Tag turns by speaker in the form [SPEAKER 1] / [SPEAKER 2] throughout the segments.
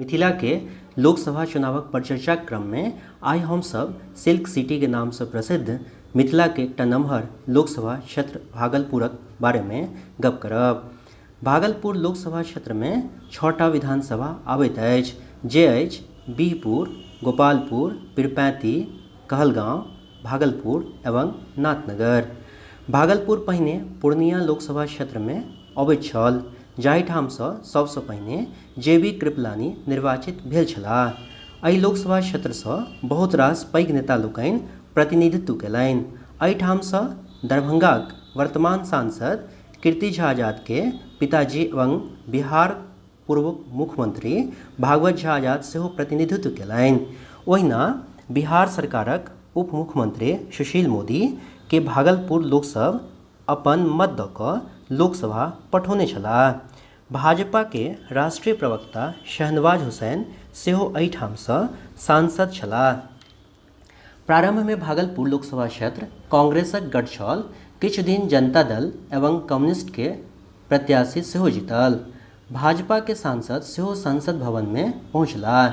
[SPEAKER 1] मिथिला के लोकसभा चुनावक परिचर्चाक क्रम मे आइ हम सब सिल्क सिटी के नाम सँ प्रसिद्ध मिथिला के एकटा नमहर लोकसभा क्षेत्र भागलपुरक बारे मे गप करब। भागलपुर लोकसभा क्षेत्र मे छओटा विधानसभा आबैत अछि जे अछि बिहपुर, गोपालपुर, पीरपैंती, कहलगांव, भागलपुर एवं नाथनगर। भागलपुर पहिने पूर्णिया लोकसभा क्षेत्र मे अबैत छल जाहिठामसँ सभसँ पहिने जे बी कृपलानी निर्वाचित भेल छलाह। एहि लोकसभा क्षेत्रसँ बहुत रास पैघ नेता लोकनि प्रतिनिधित्व कयलनि। एहिठामसँ दरभंगाक वर्तमान सांसद कीर्ति झा आजादके पिताजी एवं बिहार पूर्व मुख्यमंत्री भागवत झा आजाद सेहो प्रतिनिधित्व कयलनि। ओहिना बिहार सरकारक उप मुख्यमंत्री सुशील मोदीके भागलपुर लोकसभ अपन मत दऽ कऽ लोकसभा पठौने छलाह। भाजपाके राष्ट्रीय प्रवक्ता शहनवाज हुसैन सेहो एहिठामसँ सांसद छलाह। प्रारंभमे भागलपुर लोकसभा क्षेत्र कांग्रेसक गढ़ छल। किछु दिन जनता दल एवं कम्युनिस्टके प्रत्याशी सेहो जीतल। भाजपाके सांसद सेहो संसद भवनमे पहुँचलाह।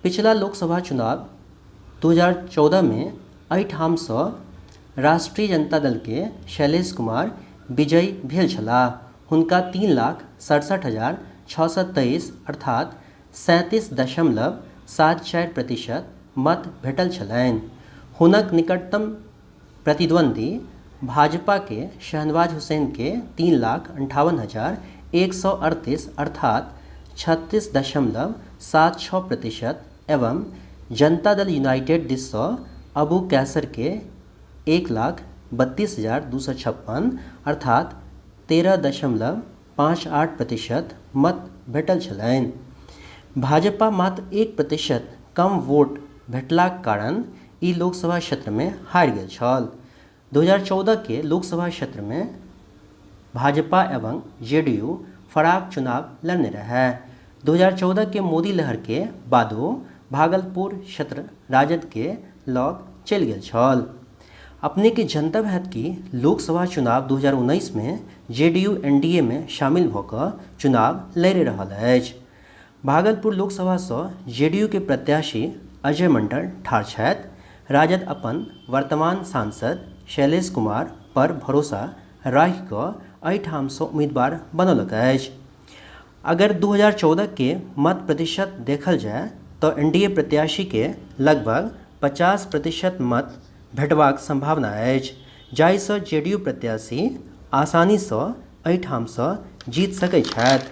[SPEAKER 1] पिछला लोकसभा चुनाव 2014 मे एहिठामसँ राष्ट्रीय जनता दलके शैलेश कुमार विजयी भेल छलाह। हुनका 3,67,623 अर्थात 37.74% मत भेटल छलनि। हुनक निकटतम प्रतिद्वंदी भाजपाके शहनवाज हुसैनके 3,58,138 अर्थात 36.76% एवं जनता दल यूनाइटेड दिससँ अबू कैसरके 1,32,256 अर्थात 13.58% मत भेटल छलनि। भाजपा मात्र 1% कम वोट भेटलाक कारण ई लोकसभा क्षेत्रमे हारि गेल छल। 2014 के लोकसभा क्षेत्रमे भाजपा एवं जेडीयू फराक चुनाव लड़ने रहए। 2014 के मोदी लहरके बादो भागलपुर क्षेत्र राजदके लग चलि गेल छल। अपनेके जनतब हैत कि लोकसभा चुनाव 2019 मे जेडीयू एनडीए मे शामिल भऽ कऽ चुनाव लड़ि रहल अछि। भागलपुर लोकसभासँ जेडीयू के प्रत्याशी अजय मंडल ठाढ़ छथि। राजद अपन वर्तमान सांसद शैलेश कुमार पर भरोसा राखि कऽ एहिठामसँ उम्मीदवार बनौलक अछि। अगर 2014 के मत प्रतिशत देखल जाय तऽ एनडीए प्रत्याशी के लगभग 50% मत भेटबाक संभावना अछि, जाहिसँ जेडीयू प्रत्याशी आसानीसँ एहिठामसँ जीत सकैत छथि।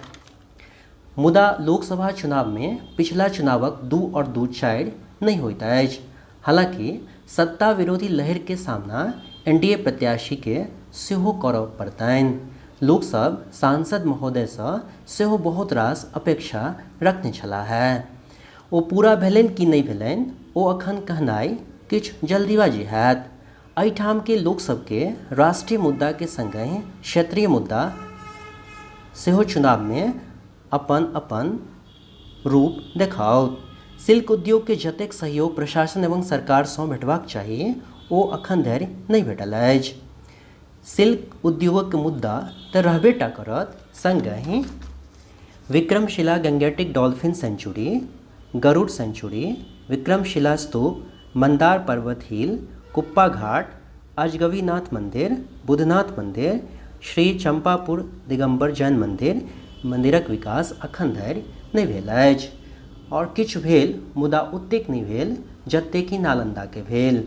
[SPEAKER 1] मुदा लोकसभा चुनावमे पिछला चुनावक दू आओर दू चारि नहि होइत अछि। हालांकि सत्ता विरोधी लहरि के सामना एनडीए प्रत्याशी के सेहो करय पड़तनि। लोक सभ सांसद महोदय सं सेहो बहुत रास अपेक्षा रखने छलाह। ओ पूरा भेलनि कि नहि भेलनि ओ अखन कहनाय किछ जल्दीबाजी होएत। एहिठाम के लोक सभ के राष्ट्रीय मुद्दा के संगहि क्षेत्रीय मुद्दा सेहो चुनाव मे अपन-अपन रूप देखाओत। सिल्क उद्योग के जतेक सहयोग प्रशासन एवं सरकार सं भेटबाक चाही ओ अखन धरि नहि भेटल अछि। सिल्क उद्योगक मुद्दा त रहबे टा करत संगहि Vikramshila Gangetic dolphin sanctuary, Garuda sanctuary, Vikramshila Stupa, Mandar Parbat hill, Kuppa Ghat, Ajgaibinath Mandir, Buddhnath Mandir, Shri Champapur Digambar Jain मंदिर मंदिरक विकास अखन धरि नहि भेल अछि आओर किछु भेल मुदा ओतेक नहि भेल जतेक कि नालन्दाके भेल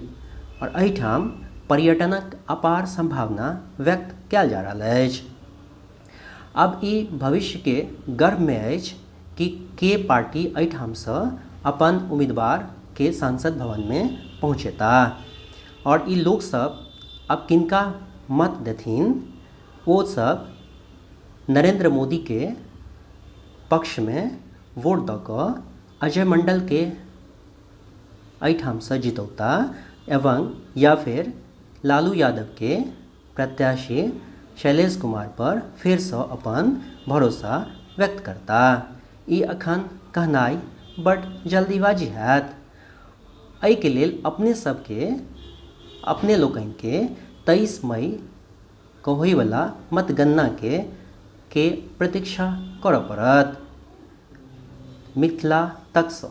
[SPEAKER 1] आओर एहिठाम पर्यटनक अपार सम्भावना व्यक्त कयल जा रहल अछि। आब ई भविष्यके गर्भमे अछि कि के पार्टी एहिठामसँ अपन उम्मीदवारके सांसद भवनमे पहुँचेताह आओर ई लोकसभ आब किनका मत देथिन ओ सब नरेन्द्र मोदीके पक्षमे वोट दऽ कऽ अजय मण्डलके एहिठामसँ जितौता एवं या फेर लालू यादवके प्रत्याशी शैलेश कुमार पर फेरसँ अपन भरोसा व्यक्त करता। ई अखन कहनाइ बड्ड जल्दीबाजी हैत। एहिके लेल अपने सबके अपने लोकनिके 23 मई के होइवला मतगणनाके के प्रतीक्षा करऽ पड़त। मिथिला तकसँ।